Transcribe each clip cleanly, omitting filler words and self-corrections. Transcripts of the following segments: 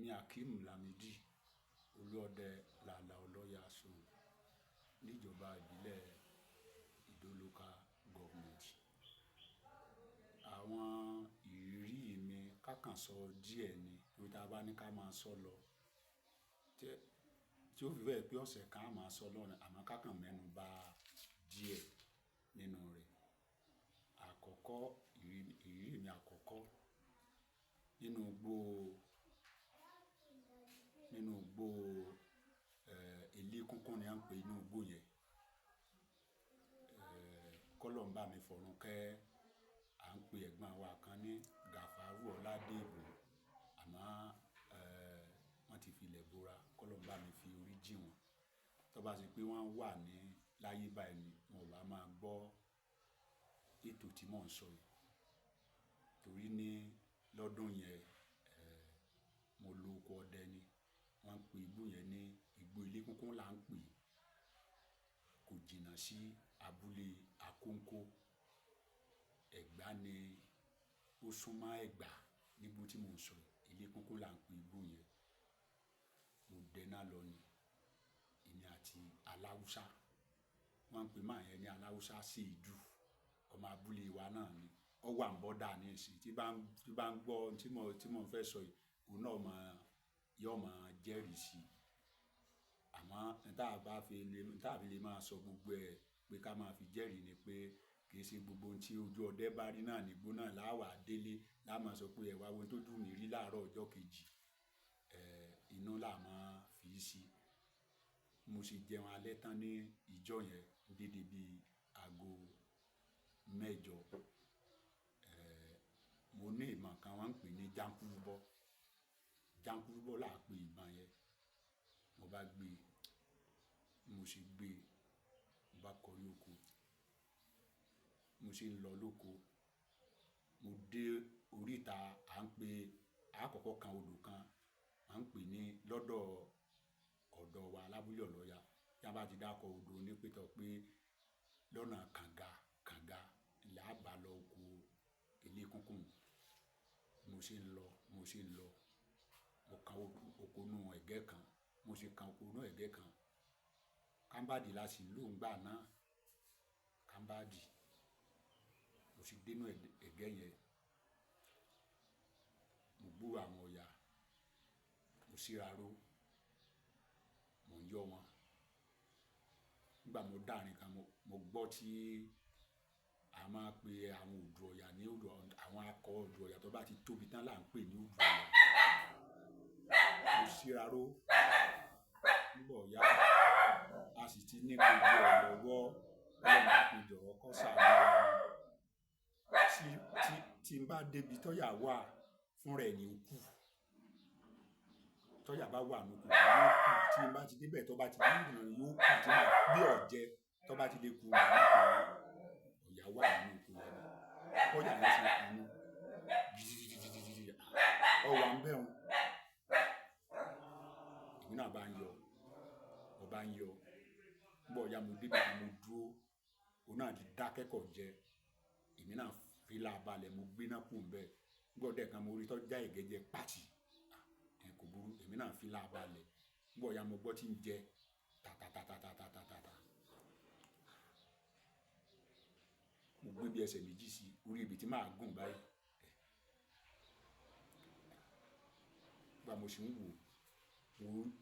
Èmi Akeem Lamidi, Olúọdẹ Làlà Ọlọ́yà Zone níjọba ìbílẹ̀ Ìdó Local Government. Àwọn ìrírí mi kákan sọ díẹ̀ ni, torí tí a bá ní ká máa sọ lọ, tí ó fi bẹ́ẹ̀ pé ọ̀sẹ̀ kan a máa sọ lọ́nà, àmọ́ kákan mẹ́nu bà díẹ̀ nínú rẹ̀. Àkọ́kọ́, ìrírí mi àkọ́kọ́ nínú igbó, nínú igbó, Elékúnkún ni à ń pè inú igbó yẹn. Kọ́lọ́hun bá mi fọ̀run kẹ́, à ń pè ẹ̀gbọ́n wa kan ní Gàfárù Ọládèbò, àmọ́, wọ́n ti fi ilẹ̀ bora, kọ́lọ́hun bá mi fi orí jí wọn. Tó bá ṣe pé wọ́n wà ní láyé báyìí ni, wọn ò bá máa gbọ́ ètò tí mò ń sọ yìí. Torí ní lọ́dún yẹn, mo lo oko ọdẹ ni. Wọ́n ń pè igbó yẹn ní igbó Elékúnkún là ń pè é. Kò jìnnà sí abúlé Akóńkó. Ẹ̀gbá ni ó súnmọ́ Ẹ̀gbá nígbó tí mò ń sọ yìí. Elékúnkún là ń pè igbó yẹn. Mo dẹ́ná lọ ni, èmi àti aláwùsá. Wọ́n ń pè máa yẹn ní aláwùsá Sèédù. Ọmọ abúlé wa náà ni. Ó wà ń bọ́dà ní ìsìn. Tí bá ń gbọ́ ohun tí mò ń fẹ́ sọ yìí, òun náà mọ̀, yóò máa jẹ́rìí sí i. Àmọ́ n tí a bá fi lè, n tí a fi lè máa sọ gbogbo ẹ pé ká máa fi jẹ́rìí ni pé kì í ṣe gbogbo ohun tí ojú ọdẹ bá rí náà nígbó náà láwà délé. Lá máa sọ pé ẹ̀wà wo tó dùn mí rí láàárọ̀ ọjọ́ kejì. Inú là máa fi sí. Mo sì jẹun alẹ́ tán ní ìjọ yẹn dédé bí aago mẹ́jọ. Mo ní ìmọ̀ kan wọ́n ń pè ní jánkúrúbọ. Jánkúrúbọ là ń pè ìbọn yẹn. Mo bá gbé, mo sì gbé, mo bá kọrí oko. Mo sì ń lọ lóko. Mo dé oríta, à ń pè, àkọ́kọ́ kan odò kan, à ń pè ní lọ́dọ̀ ọ̀dọ̀ wa lábúlé Ọlọ́ya. Tí a bá ti dákọ odò ní pé tọ́ pé lọ́nà kànga, kànga là bá lọ oko Elékúnkún. Mo sì ń lọ, mo sì ń lọ. Mo kan oko inú ẹ̀gẹ́ kan. Mo sì kan oko inú ẹ̀gẹ́ kan. Kámbàdì la sì ń lò nígbà náà. Kámbàdì. Mo sì dé inú ẹ̀gẹ́ yẹn. Mo gbúrò àwọn ọ̀yà. Mo síra ró. Mò ń yọ wọn. Nígbà mo dá àárín kan, mo gbọ́ tí a máa ń pe àwọn odò ọ̀yà ní odò, àwọn akọ odò ọ̀yà tó bá ti tóbi tán là ń pè ní odò ọ̀yà. Mo síra ró. Nígbà ọ̀yà, a sì ti ní gbogbo ẹ̀ lọ́wọ́. Ọlọ́run dákun jọ̀wọ́ kó ṣàánú wa. Tí n bá dé ibi tọ́yà wà fún rẹ̀ ní ó kù. Tọ́yà bá wà nínú oko, yóò kù. Tí n bá ti dé bẹ̀, tó bá ti dé ìrìn, yóò kù tí màá gbé ọ̀jẹ̀. Tó bá ti lè kú, màá mọ̀ pé ọ̀yà wà nínú oko yẹn ni. Ọ̀yà yẹn ṣe kú ní gidigidigidi. Ọ wà ń bẹ̀ ọ́n. Èmi náà bá ń yọ, mo bá ń yọ. Nígbà ọ̀yà mo dé ibẹ̀, mo dúró. Òun náà ti dákẹ́ kọ̀ jẹ. Èmi náà fi lábalẹ̀, mo gbé náà kù ń bẹ̀. Nígbà ọdẹ kan mo rí tó já ẹ̀gẹ́ jẹ pàtì. Ẹ kò burú. Èmi náà fi lábalẹ̀. Nígbà ọ̀yà mo gbọ́ tí ń jẹ tàtàtàtàtàtàtà. Mo gbé bí ẹsẹ̀ méjì sí orí ibi tí màá gùn báyìí. Nígbà mo sì ń wò,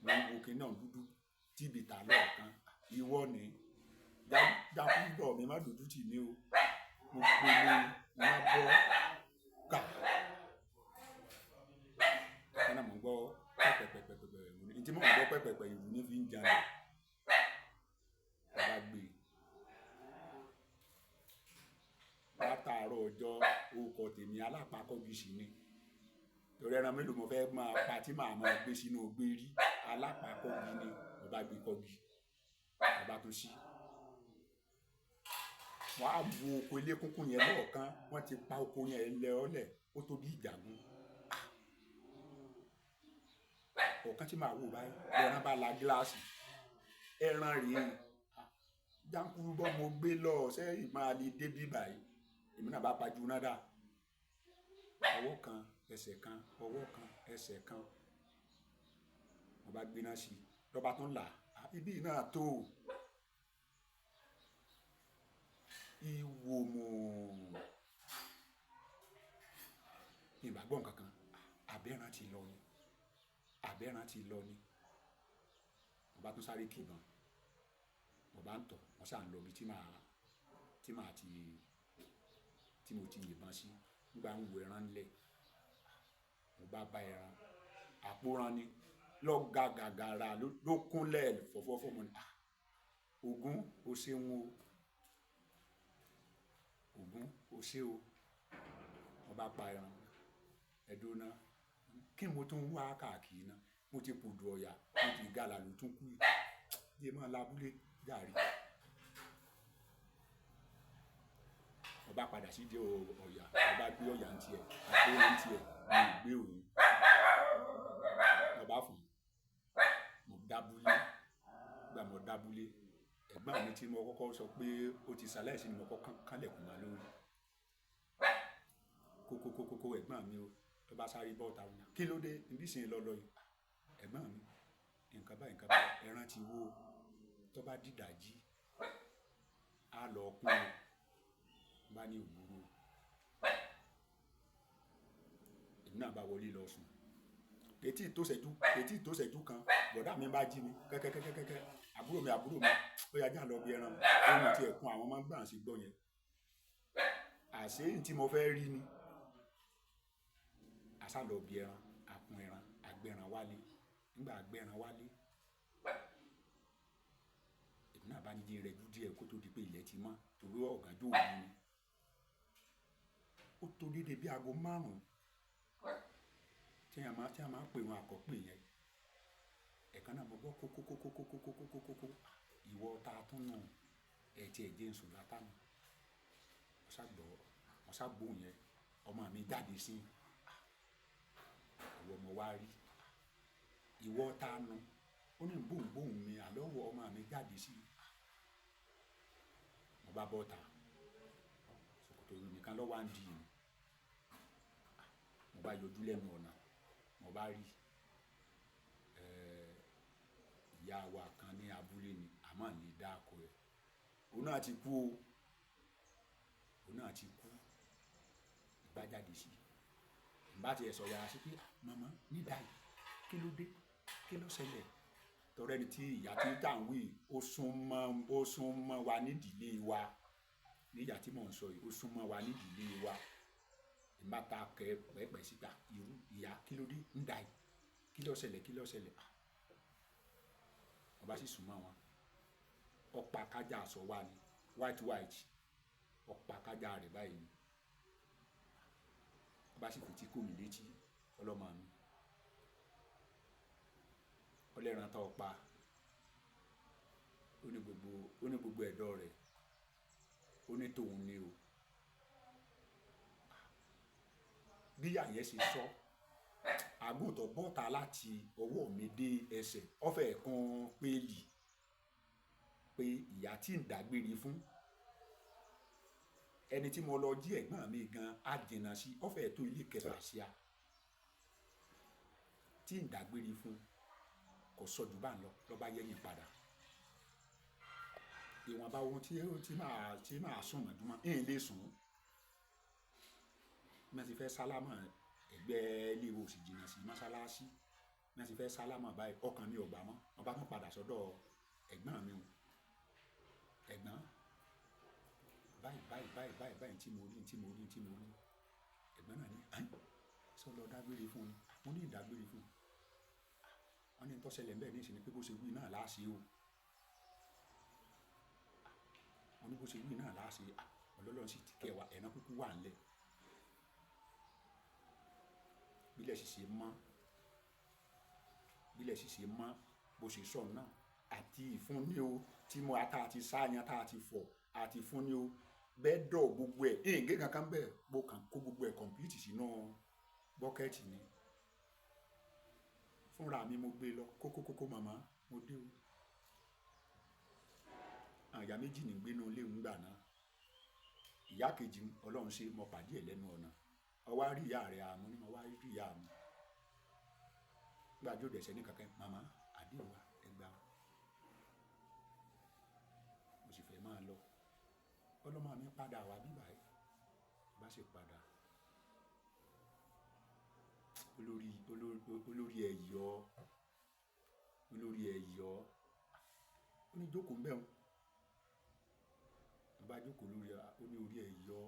mo ń wo kíni náà dúdú tí ibi ta lọ́ọ̀kan. Ìwọ ni. Jánkúrúbọ mi má dúdú tì mí o. Mo gbé ní má bọ́ ká. Ọ̀kan náà mò ń gbọ́ pẹ̀pẹ̀pẹ̀pẹ̀pẹ̀. Ní tí mò ń gbọ́ pẹ̀pẹ̀pẹ̀ ìlú ní fi ń jalè. Mo bá gbé. Látàárọ̀ ọjọ́, orúkọ tèmi alápákọ́gi sì ni. Torí ẹran mélòó mo fẹ́ máa pa tí màá máa gbé sínú gbérí. Alápákọ́gi ni. Mo bá gbé kọ́gi. Mo bá tún ṣí. Wọ́n á wo oko Elékúnkún yẹn lọ́ọ̀kan. Wọ́n ti pa oko yẹn lẹ́ ọ́lẹ̀. Ó tó bí ìjàgùn. Ọ̀kan tí màá wò báyìí, ẹran bá la gíláàsì. Ẹran rèé. Jánkúrúbọ mo gbé lọ, ṣé màá lè dé bí báyìí? Èmi náà bá pajú náà dà. Ọwọ́ kan, ẹsẹ̀ kan, ọwọ́ kan, ẹsẹ̀ kan. Mo bá gbéná sí i, lọ́ba tó ń là, ibi náà tó o. Ìwò mọ̀. Mi ò bá gbọ́ nǹkan kan. Àbẹ́ran ti lọ ni. Àbẹ́ran ti lọ ni. Mo bá tún sáré kì ìbọn. Mo bá ń tọ̀, mo sá ń lọ ibi tí màá ti, tí mo ti yìnbọn sí. Nígbà ń wo ẹran lẹ̀, mo bá bá ẹran. Àpòran ni. Lọ ga gàgàrà ló kúnlẹ̀ fọ̀fọ̀fọ̀ mo ní, "Ah! Ògún, o ṣeun o. Ògún, o ṣe o." Mo bá pa ẹran. Ẹ dúró ná. Kí n mo tún wá káàkiri ná. Mo ti pòdù ọ̀yà, mo ti ìgalà ló tún kú. Jé máa labúlé jàre. Mo bá padà sí ìdí ọ̀yà, mo bá gbé ọ̀yà ń ti ẹ̀, àpòran ń ti ẹ̀, mi ò gbé òun. Mo bá fún un. Mo dábúlé. Nígbà mo dábúlé, ẹ̀gbọ́n mi tí mo kọ́kọ́ sọ pé ó ti ṣaláìsí ni mo kọ́kọ́ kánlẹ̀kùn mọ́ lórí. Kókókókókó ẹ̀gbọ́n mi o. Ló bá sáré bọ́ta ó ní, "Kí ló dé? Ìbí ìsìn lọ lọ yìí." Ẹ̀gbọ́n mi, nǹkan báyìí, nǹkan báyìí, ẹran ti wó. Tó bá dìdàjí, á lọ kún un. Mo bá ní òbúrú. Èmi náà bá wọlé lọ sùn. Kètí tó ṣẹ́jú, kètí tó ṣẹ́jú kan, bọ̀dá mi bá jí mi. Kẹ́kẹ́kẹ́kẹ́kẹ́. Àbúrò mi, àbúrò mi. Ó yá já lọ bí ẹran. Ohun tí ẹ̀kún àwọn máa ń gbà sí gbọ́ yẹn. Àṣé n tí mo fẹ́ rí ni. A sá lọ bí ẹran, a kun ẹran, a gbé ẹran wálé. Nígbà a gbé ẹran wálé, èmi náà bá ní jí rẹ̀ ju díẹ̀ kó tó di pé ilẹ̀ ti mọ́ torí ọ̀gànjọ́ òru ni. Ó tó dédé bí aago márùn-ún tí a máa ń pè wọn àkọ́pè yẹn. Ẹ̀kan náà mo gbọ́ kókókókókókókókókó. Ìwọ ta tún nù. Ẹ ti ẹ̀ jẹ́ ń sùn látàná. Mo sá gbọ́, mo sá gbóhùn yẹn. Ọmọ mi jáde sí i. Ìwọ mo wá rí. Ìwọ ta nu. Ó ní gbóhùngbóhùn mi, àlọ́ wọ ọmọ mi jáde sí i. Mo bá bọ́ta. Ṣòkòtò nìkan ló wá ń di mi. Mo bá yọjú lẹ́nu ọ̀nà. Mo bá rí, ìyá wa kan ní abúlé ni, àmọ́ ń lè dáko ẹ̀. Òun náà ti kú o. Òun náà ti kú. Mo bá jáde sí i. Mo bá ti ẹ̀ sọ yàrá sí pé, "Màmá, ní ìdáyìí, kí ló dé? Kí ló ṣẹlẹ̀?" Torí ẹni tí ìyá tí tá ń wí, ó sún mọ́ wa nídìlé wa. Ní ìyá tí mò ń sọ yìí, ó sún mọ́ wa nídìlé wa. Èmi bá ta kẹ́ pẹ̀pẹ̀ síta. Irú ìyá, kí ló dé? Ní ìdáyìí, kí ló ṣẹlẹ̀? Kí ló ṣẹlẹ̀? Ah! Mo bá sì sún mọ́ wọn. Ọ̀pá kájà aṣọ wa ni. White white. Ọ̀pá kájà rẹ̀ báyìí ni. Mo bá sì fi tí kò mí létí, ọlọ́mọ mi. Ọlẹ́ran tó pa. Ó ní gbogbo, ó ní gbogbo ẹ̀dọ̀ rẹ̀. Ó ní tòun ni o. Bí ìyá yẹn ṣe sọ, àgùntàn bọ́ta láti ọwọ́ mi dé ẹsẹ̀. Ó fẹ́ kún péèlì pé ìyá tí ń dàgbére fún. Ẹni tí mo lọ jí ẹ̀gbọ́n mi gan á jìnnà sí. Ó fẹ́ tó ilé kẹfà sí a. Tí ń dàgbére fún, kò sọ ju bá ń lọ, lọ bá yẹ́yìn padà. Ìwọ̀nba ohun tí, tí màá sùn mọ́júmọ́, ń lè sùn. Bí wọ́n ti fẹ́ sálámà ẹgbẹ́ ilé ìwòsàn sì jìnnà sí mọ́sálásí. Bí wọ́n ti fẹ́ sálámà báyìí, ọkàn mi ò gbà mọ́. Mo bá tún padà sọ́dọ̀ ẹ̀gbọ́n mi o. Ẹ̀gbọ́n, báyìí, báyìí, báyìí, báyìí, báyìí tí mo rí, tí mo rí, tí mo rí. Ẹ̀gbọ́n náà ní, "Àì, ṣé o lọ dágbére fún ni?" Mo ní ìdágbére fún un. Wọ́n ní tó ṣẹlẹ̀ ńbẹ̀ ní ìsìn ni pé bó ṣe wí náà láṣẹ o. Mo ní bó ṣe wí náà láṣẹ. Ọlọ́run sì ti kẹ́ wa, ẹran kúkú wà nílẹ̀. Bílẹ̀ sì ṣe mọ́, bílẹ̀ sì ṣe mọ́, bó ṣe sọ náà àti ìfúnni o tí mo ata àti sáyàn tá a ti fọ̀ àti ìfúnni o. Bẹ́ẹ̀ dọ̀ gbogbo ẹ̀, ìǹgé kankan bẹ́ẹ̀, mo kàn kó gbogbo ẹ̀ complete sínú bọ́kẹ́tì ni. Fúnra mi mo gbé lọ kókókókó màmá, mo dé o. Àyà méjì ní gbénú ilé ń gbà náà. Ìyá kejì Ọlọ́run ṣe mo pàdé ẹ̀ lẹ́nu ọ̀nà. Ó wá rí ìyá rẹ̀, àmọ́ ní mo wá rí ìyá mi. Nígbà Nígbà tí ó dẹ̀sẹ̀ ní kankan, màmá àdéhùn wa ẹ gbà o. Mo sì fẹ́ máa lọ. Ọlọ́mọ mi padà wá bí báyìí. Bá sì padà. Olórí, olórí, olórí ẹ yọ. Olórí ẹ yọ. Ó ní jókòó ń bẹ̀ ọ́n. Mo bá jókòó lórí, ó ní orí ẹ yọ,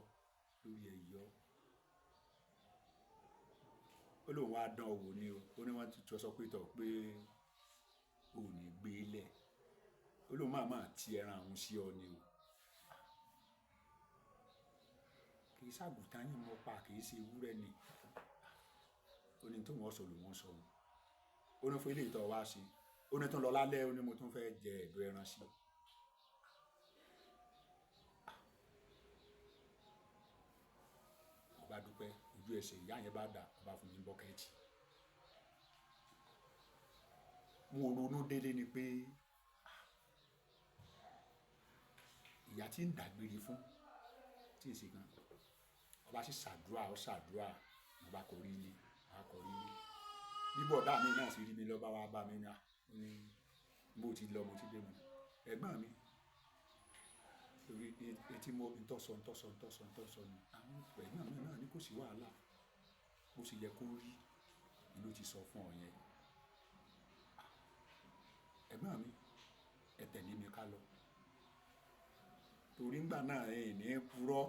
lórí ẹ yọ. Ó lóun wá dán wò ni o. Ó ní wọ́n ti sọ pé tọ̀ pé o ò ní gbé lẹ̀. Ó lóun máa máa ti ẹran òun sí ọ ni o. Kì í ṣàgùtàn yín mọ́ pa, kì í ṣe ewúrẹ́ ni. Ó ní tó wọ́n sọ ló wọ́n sọ òun. Ó ní fún ilé ìtọ́ wa ṣe. Ó ní tún lọ lálẹ́, ó ní mo tún fẹ́ jẹ ẹ̀dọ̀ ẹran sí. Mo bá dúpẹ́, ojú ẹsẹ̀ ìyá yẹn bá dà, ó bá fún mi ní bọ́kẹ́tì. Mo ronú délé ni pé ìyá tí ń dàgbére fún, tí ń ṣe gan. Ó bá sì ṣàdúrà, ó ṣàdúrà, mo bá kọrí ilé, mo bá kọrí ilé. Bí bọ̀dá mi náà ṣe rí mi lọ bá wá bá mi ní, ó ní bó ti lọ, mo ti dé mu. Ẹ̀gbọ́n mi, torí etí mo ń tọ́sọ, ń tọ́sọ, ń tọ́sọ, ń tọ́sọ ni. Àwọn ẹ̀gbọ́n mi náà ní kò sí wàhálà. Bó ṣe yẹ kó rí, ni ló ti sọ fún ọ yẹn. Ẹ̀gbọ́n mi, ẹ tẹ̀lé mi ká lọ. Torí nígbà náà ẹ ní purọ́,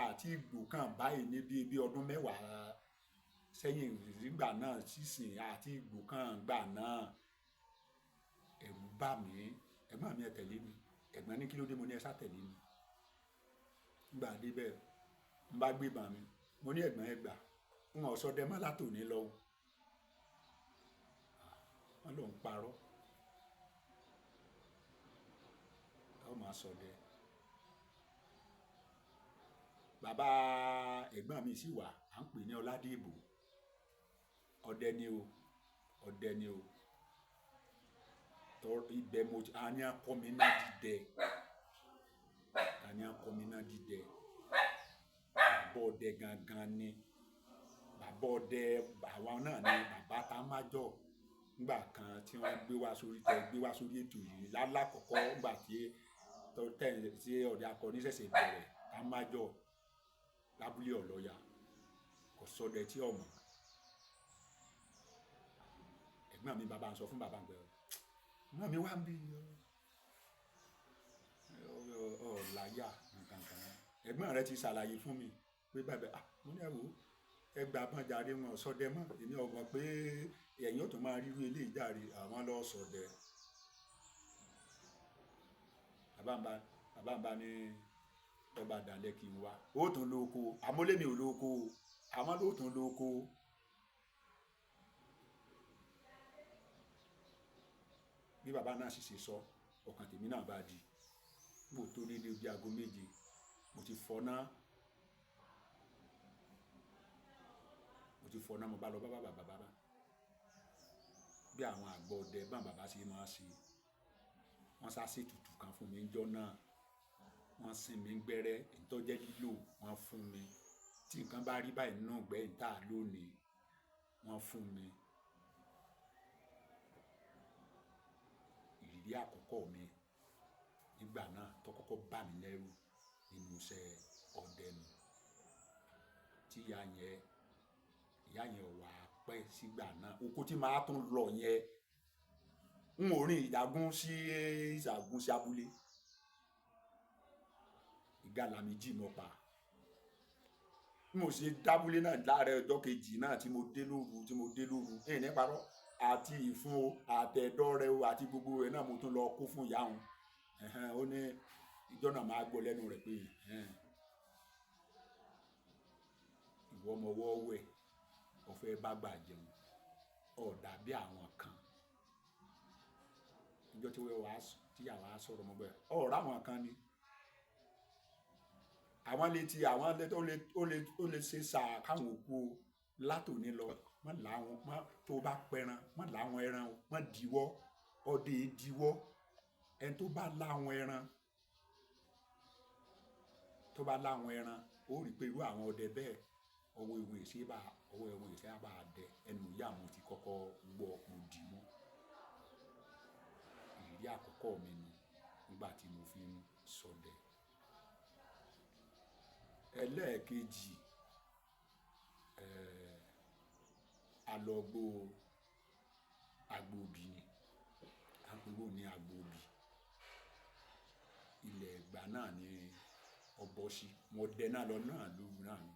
àti ìgbò kan báyìí ní bí ọdún mẹ́wàá sẹ́yìn nígbà náà sísìn àti ìgbò kan gbà náà. Ẹ̀rù bà mí. Ẹ̀gbọ́n mi ẹ tẹ̀lé mi. Ẹ̀gbọ́n ní kí ló dé, mo ní ẹ sá tẹ̀lé mi. Nígbà dé bẹ́ẹ̀, ń bá gbé ìbọn mi, mo ní ẹ̀gbọ́n ẹ gbà. N ò sọdẹ mọ́ látòní lọ o. Wọ́n ló ń parọ́. Ó máa sọdẹ. Bàbá ẹ̀gbọ́n mi sì wà, à ń pè ní Ọládèbò. Ọdẹ ni o, ọdẹ ni o. Tọ́ ibẹ̀ mo ti, a ní a kọ́ mi ná dídẹ. A ní a kọ́ mi ná dídẹ. Bàbá ọdẹ gangan ni. Bàbá ọdẹ àwa náà ni bàbá tá máa jọ. Nígbà kan tí wọ́n gbé wá sórí, tẹ gbé wá sórí ètò yìí lálákọ̀ọ́kọ́ nígbà tí tọ́ tẹ̀ tí ọdẹ akọni ṣẹ̀ṣẹ̀ bẹ̀rẹ̀ tá máa jọ lábúlé Ọ̀lọ́ya. Kò sọdẹ tí ò mọ̀. Ẹ̀gbọ́n mi bàbá ń sọ fún bàbá ń pé, ẹ̀gbọ́n mi wá ń bí ọ láyà nǹkan kan. Ẹ̀gbọ́n rẹ ti ṣàlàyé fún mi pé bàbá, mo ní ẹ wò ó, ẹ gba bọn jàre wọn ò sọdẹ mọ́. Èmi ò mọ̀ pé ẹ̀yin ó tún máa ríru eléyìí jàre, àwọn lọ sọdẹ. Bàbá ń bá, bàbá ń bá ní tó bá dalẹ́ kí n wá. Ó tún lọ oko. Àmọ́ lèmi ò lọ oko o. Àwọn ló tún lọ oko. Bí bàbá náà sì ṣe sọ, ọkàn tèmi náà bá di. Mo tó dédé bí aago méje, mo ti fọ́ná. Mo ti fọ́ná, mo bá lọ bá bàbá bàbá bá. Bí àwọn àgbọ̀ ọdẹ bá bàbá ṣe máa ṣe. Wọ́n sá ṣe ètùtù kan fún mi níjọ́ náà. Wọ́n sin mi gbẹ́rẹ́, ìtọ́jẹ́ lílò wọ́n fún mi. Tí nǹkan bá rí báyìí nínú ìgbẹ́ ìta lónìí, wọ́n fún mi. Ìrírí àkọ́kọ́ mi nígbà náà tó kọ́kọ́ bà mí lẹ́rù nínú iṣẹ́ ọdẹ nu. Tí ìyá yẹn, ìyá yẹn ò wá pẹ́ sígbà náà. Oko tí màá tún lọ yẹn, n ò rìn ìjagun sí ìṣàgùn sí abúlé. Ìgalà méjì mo pa. Bí mo ṣe dábúlé náà láàárọ̀ ọjọ́ kejì náà tí mo dé lóru, tí mo dé lóru, n ní parọ́. Àti ìfun o, àtẹ̀dọ̀ rẹ o, àti gbogbo rẹ̀ náà mo tún lọ kó fún ìyá òun. Ẹ̀hẹn, ó ní ìjọ náà máa gbọ́ lẹ́nu rẹ̀ pé, ẹ̀hẹn, ìwọ ọmọ ọwọ́ wẹ̀, o fẹ́ bá gbà jẹun, o dàbí àwọn kan. Ìjọ tí wọ́n wá, tí ìyá wa sọ̀rọ̀ mọ́ bẹ́ẹ̀, ó rà àwọn kan ni. Àwọn lè ti, àwọn lè, ó lè, ó lè, ó lè ṣe sà káwọn òkú o látòní lọ. Má là wọn, má tó bá pẹran, má là wọn ẹran o, má diwọ́, ọdẹ diwọ́. Ẹni tó bá lá àwọn ẹran, tó bá lá àwọn ẹran, ó rí pé irú àwọn ọdẹ bẹ́ẹ̀, ọwọ́ ìwọ̀n èsì bá, ọwọ́ ìwọ̀n èsì á bá dẹ. Ẹnu ìyá mi ti kọ́kọ́ gbọ́ mo Ìpàdé àkọ́kọ́ mi nù nígbà tí mo fi ń ṣọdẹ. Ẹlẹ́ẹ̀kejì, a lọ gbó Agboobi ni. A ń pè igbó ní Agboobi. Ilẹ̀ Ẹ̀gbá náà ni ọ bọ́ sí. Mo dẹ náà lọ náà lóru náà ni.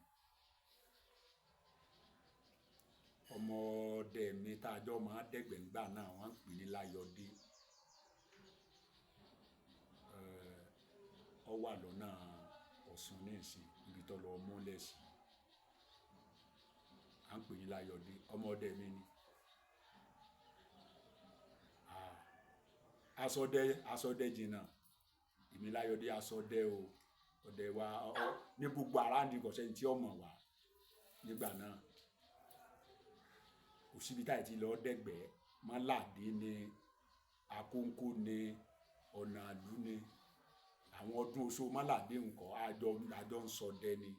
Ọmọ ọdẹ mi tá a jọ máa ń dẹ́gbẹ̀ ńgbà náà wọ́n ń pè ní Láyọ̀dé. Ọ wà lọ́nà Ọ̀ṣun níìsín, ibi tó lọ múlẹ̀ sí. À ń pè ní Láyọ̀dé, ọmọ ọdẹ mi ni. Asọdẹ, asọdẹ jìnnà. Èmi Láyọ̀dé asọdẹ o. Ọdẹ wa ọ ní gbogbo around kò sẹ́ni tí ó mọ̀ wá nígbà náà. Kò síbi táì tí lọ dẹ́gbẹ̀. Mọ́ládé ni, Akóńkó ni, ọ̀nà ìlú ni. Àwọn ọdún oṣó Mọ́ládé ńkọ́, àjọ ń ṣọdẹ ni.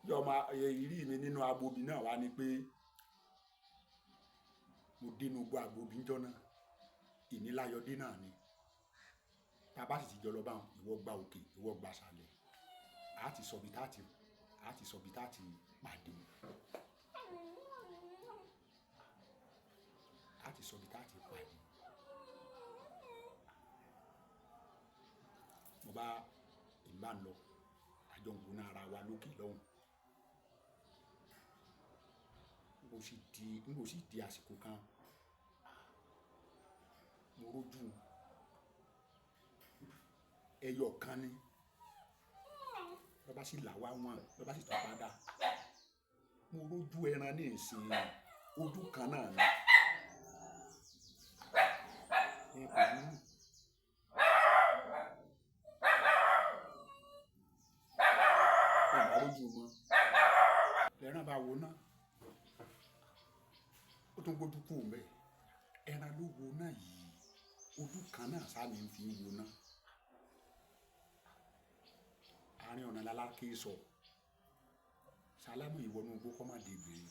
Yọ ma, ìrírí mi nínú Agboobi náà wá ní pé mo dé inú igbó Agboobi níjọ́ náà. Èmi Láyọ̀dé náà ni. Tá bá sì ti jọ lọ bá wọn, ìwọ gba òkè, ìwọ gba ìsàlẹ̀. A ti sọ ibi tá ti, a ti sọ ibi tá ti pàdé. A ti sọ ibi tá ti pàdé. Mo bá, èmi bá ń lọ, àjọ ń wo ara wa lókè lọ́hùn. Mo sì di, nígbò sì di àsìkò kan, mo rójú ẹyọ kan ni. Lọ bá sì là wá wọ́n, lọ bá sì tún padà. Mo rójú ẹran ní ìsìn, ojú kan náà ni. Ẹ kò ní. Ẹ bá rójú mọ́. Lẹ́ran bá wo náà. Ó tún gbójú kúrò ńbẹ̀. Ẹran ló wo náà yìí. Ojú kan náà sá ni ń fi wo náà. Àárín ọ̀nà lálákè sọ. Sálámù ìwọ inú igbó kọ́ má di gbèrè.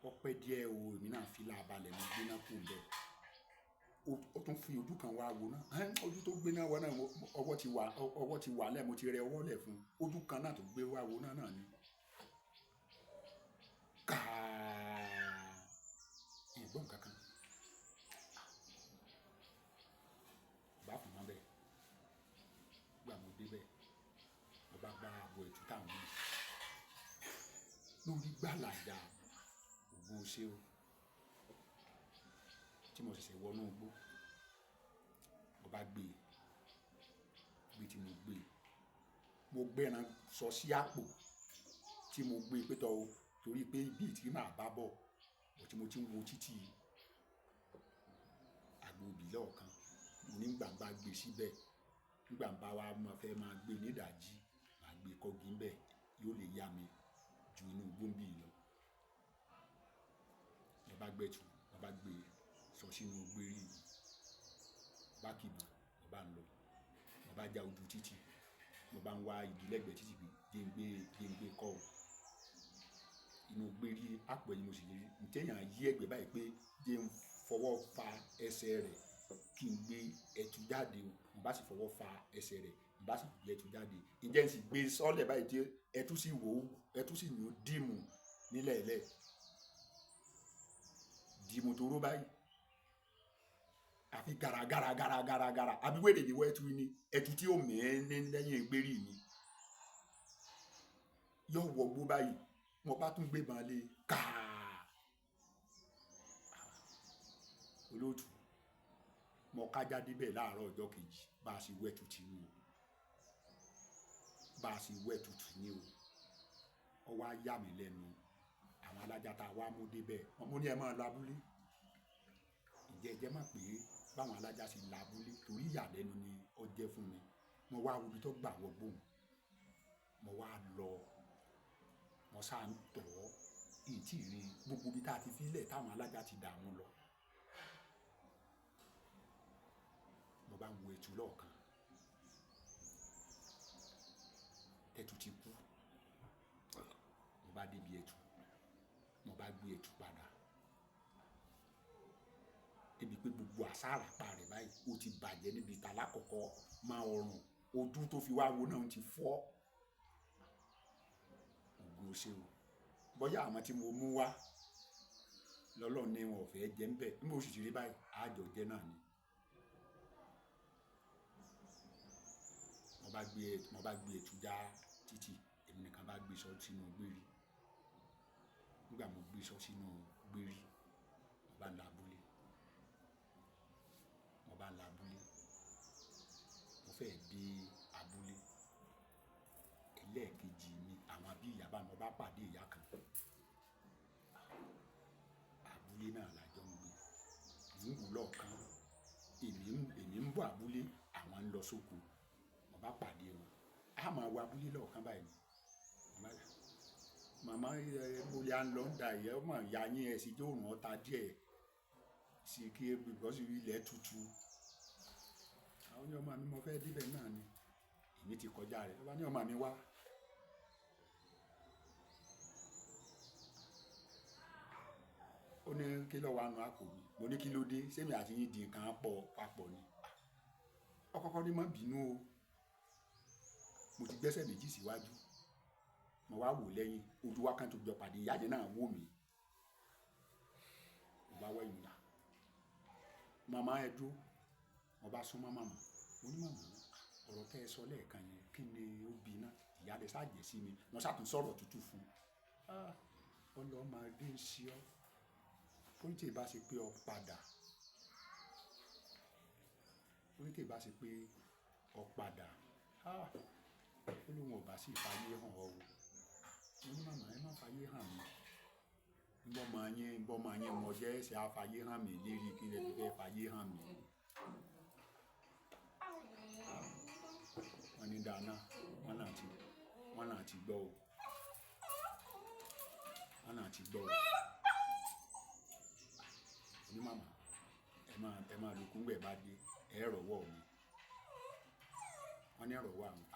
Ọpẹ́ díẹ̀ o, èmi náà fi lábalẹ̀ mo gbéná kúrò ńbẹ̀. Ó tún fi ojú kan wá wo náà. Ẹ́n, ojú tó gbéná wá náà, ọwọ́ ti wà, ọwọ́ ti wà lẹ́, mo ti rẹ ọwọ́ lẹ̀ fún un. Ojú kan náà tó gbé wá wo náà náà ni. Káà! Ìn gbọ́ nǹkan kan. Bá fún wọn bẹ́ẹ̀. Nígbà mo dé bẹ́ẹ̀, mo bá bá abo ẹ̀tù tá ń wí. Lórí gbàlàjà ògo ṣe o. Tí mo ṣẹ̀ṣẹ̀ wọ inú igbó, mo bá gbé, gbé tí mo gbé. Mo gbé ẹran sọ sí àpò tí mo gbé pé tọ́ o, torí pé ibi tí màá bá bọ̀, bọ̀ tí mo ti ń wo títí Agboobi lọ́ọ̀kan. Mo ní ìgbà bá gbé síbẹ̀, nígbà bá wá mo fẹ́ máa gbé ní ìdájí, màá gbé kọ́gi ńbẹ̀, yóò lè yá mi ju inú igbó ń bí lọ. Mo bá gbẹ́tu, mo bá gbé sọ sínú gbérí mi. Mo bá kìbọ̀, mo bá ń lọ. Mo bá já ojú títì. Mo bá ń wá igi lẹ́gbẹ̀ẹ́ títì pé jẹ́ ń gbé kọ́ o. Inú gbérí àpò ẹyin mo sì lè rí. Ǹjẹ́ èèyàn yí ẹ̀gbẹ́ báyìí pé jẹ́ ń fọwọ́ fa ẹsẹ̀ rẹ̀ kí n gbé ẹtu jáde o. Mo bá sì fọwọ́ fa ẹsẹ̀ rẹ̀, mo bá sì gbé ẹtu jáde. Ǹjẹ́ n sì gbé sọ́lẹ̀ báyìí tí ẹtu sì wò ó, ẹtu sì ní ó dìmú nílẹ̀ẹ́lẹ̀. Dìmú tó ró báyìí. Àfi gara gara gara gara gara. Àbí wèrè ni wọ́ ẹtu ni. Ẹtu tí ó mì í ní lẹ́yìn gbérí mi. Yọ wọ gbó báyìí. Mo bá tún gbé ìbọn lé káà. Olóòtú, mo ká jáde bẹ́ẹ̀ láàárọ̀ ọjọ́ kejì bá a ṣe wẹ ẹtu tì ní o. Bá a ṣe wẹ ẹtu tì ní o. Ó wá yà mí lẹ́nu. Àwọn alájá ta wá mú dé bẹ́ẹ̀. Mo ní ẹ máa lọ abúlé. Ǹjẹ́ ẹ jẹ́ mọ̀ pé báwọn alájá ṣe lọ abúlé torí ìyàlẹ́nu ni ó jẹ́ fún mi. Mo wá wo ibi tó gbà wọ gbóhùn. Mo wá lọ. Mo sá ń tọ̀ ọ́. Ìn tí ì rí gbogbo ibi tá a ti fi lẹ̀ táwọn alájá ti dà wọ́n lọ. Mo bá ń wo ẹtu lọ́ọ̀kan. Ẹtu ti kú. Mo bá dé ibi ẹtu. Mo bá gbé ẹtu padà. Débi pé gbogbo àsáràpá rẹ̀ báyìí ó ti bàjẹ́ níbi ìta lákọ̀ọ́kọ́ máa ọrùn ojú tó fi wá wo náà ti fọ́. Ògùn ó ṣe o. Bóyá àwọn tí mo mú wá lọ́lọ́run ní wọn ò fẹ́ jẹ ń bẹ̀. Bí mo sì ti rí báyìí, àjọ jẹ náà ni. Mo bá gbé ẹtu já títì, èmi nìkan bá gbé sọ sínú gbéri. Nígbà mo gbé sọ sínú gbéri, mo bá ń lọ abúlé. Mo bá ń lọ abúlé. Mo fẹ́ dé abúlé. Ẹlẹ́ẹ̀kejì mi, àwọn bí ìyá bá mi, mo bá pàdé ìyá kan. Abúlé náà la jọ ń gbé. Mò ń wò lọ́ọ̀kan. Èmi ń bọ̀ abúlé, àwọn ń lọ sóko. Mo bá pàdé wọn. A máa wo abúlé lọ́ọ̀kan báyìí ni. Mo bá ní, "Màmá, mo lè à ń lọ ń da ìyẹ́, ọmọ ìyá yín ẹ sì jó òórùn ọta díẹ̀ sí kí because ilẹ̀ tutù." Àwọn ní ọmọ mi, mo fẹ́ dé ibẹ̀ náà ni. Èmi ti kọjá rẹ̀. Ó bá ní ọmọ mi wá. Ó ní kí ló wà nínú àpò mi. Mo ní kí ló dé? Ṣé èmi àti yín di nǹkan pọ̀ papọ̀ ni? Ó kọ́kọ́ ní má bínú o. Mo ti gbẹ́sẹ̀ méjì síwájú. Mo wá wò lẹ́yìn. Ojú wa kan tó jọ pàdé. Ìyá yẹn náà wò mí. Mo bá wẹ̀yìn dà. Màmá ẹ dúró. Mo bá sún mọ́ màmá. Mo ní màmá, ọ̀rọ̀ tẹ ẹ sọ lẹ́ẹ̀kan yẹn, kí ni ó bí iná? Ìyá rẹ̀ sá jẹ́ sí mi. Mo sá tún sọ̀rọ̀ tútù fún un. Ah! Ọlọ́run máa dé sí ọ. Ó ní tí ì bá ṣe pé ọ padà. Ó ní tí ì bá ṣe pé ọ padà. Ah! Ó lóhùn ò bá sì fàyè hàn ọ o. Mo ní màmá, ẹ má fàyè hàn mí. Ǹbọ̀ máa yín, ǹbọ̀ máa yín, mo jẹ́ ṣé a fàyè hàn mí lérí kí lẹ fi fẹ́ fàyè hàn mí. Wọ́n ní dáná, wọ́n náà ti gbọ́ o. Wọ́n náà ti gbọ́ o. Mo ní màmá, ẹ máa lo kúngbẹ̀ bá dé, ẹ rọ̀wọ́ mi. Wọ́n ní rọ̀wọ́ àwọn.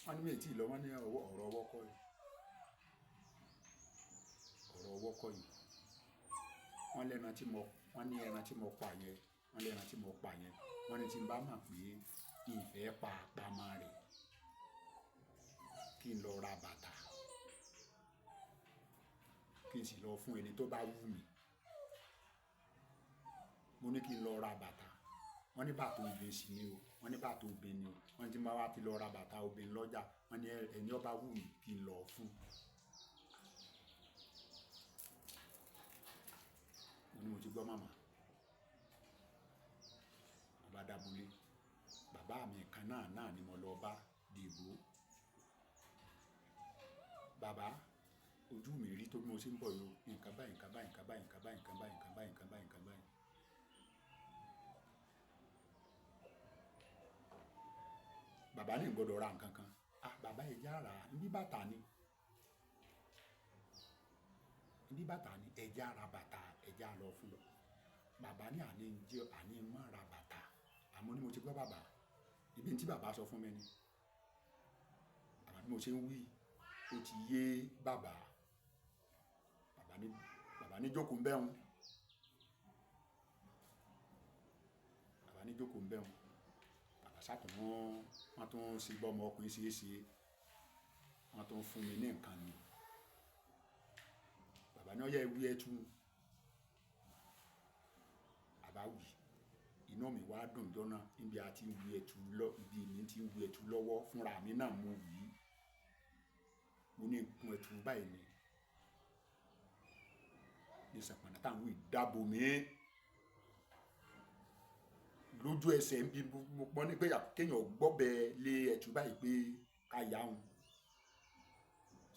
Wọ́n ní mi ò tí ì lọ, wọ́n ní ọ̀rọ̀ ọwọ́ kọ́ yìí. Ọ̀rọ̀ ọwọ́ kọ́ yìí. Wọ́n lẹ́ran tí mo, wọ́n ní ẹran tí mo pa yẹn, wọ́n lẹ́ran tí mo pa yẹn. Wọ́n ní tí ń bá mọ̀ pé ìfẹ́ pa pamọ́ rẹ̀, kí n lọ ra bàtà, kí n sì lọ fún ẹni tó bá wù mí. Mo ní kí n lọ ra bàtà. Wọ́n ní bàtà obìnrin sì ni o. Wọ́n ní bàtà obìnrin ni o. Wọ́n ní tí ń bá wá ti lọ ra bàtà obìnrin lọ́jà, wọ́n ní ẹni ó bá wù mí kí n lọ fún. Mo ní mo ti gbọ́ màmá. Mo bá dàbúlé. Bàbá mi kan náà náà ni mo lọ bá dìbò. Bàbá, ojú mi rí tó bí mo ṣe ń bọ̀ yó. Nǹkan báyìí, nǹkan báyìí, nǹkan báyìí, nǹkan báyìí, nǹkan báyìí, nǹkan báyìí, nǹkan báyìí, nǹkan báyìí. Bàbá ní gbọdọ̀ ra nǹkan kan. Ah! Bàbá ẹ já ra, bí bàtà ni. Bí bàtà ni, ẹ já ra bàtà, ẹ já lọ fún un. Bàbá ní àní jẹ́, àní má ra bàtà. Àmọ́ ní mo ti gbọ́ bàbá. Ibi tí bàbá sọ fún mi ni. Bàbá bí mo ṣe ń wí, ó ti yé bàbá. Bàbá ní jókòó ń bẹ́ hun. Bàbá ní jókòó ń bẹ́ hun. Bàbá sá tún wọ́n, wọ́n tún ṣe bọ́ ọmọ ọkùnrin ṣe é ṣe. Wọ́n tún fún mi ní nǹkan ni. Bàbá ní ó yẹ wí ẹtu. Bàbá wí. Inú mi wá dùn jọ́nà níbi a ti ń wí ẹtu lọ, ibi èmi tí ń wí ẹtu lọ́wọ́ fúnra mi náà mo wí. Mo ní kun ẹtu báyìí ni. Ní sàpàná tá ń wí dàbò mi. Lójú ẹsẹ̀ ń bí mo pọ́n ní pé kí èèyàn gbọ́bẹ̀ lé ẹtu báyìí pé ká yá òun.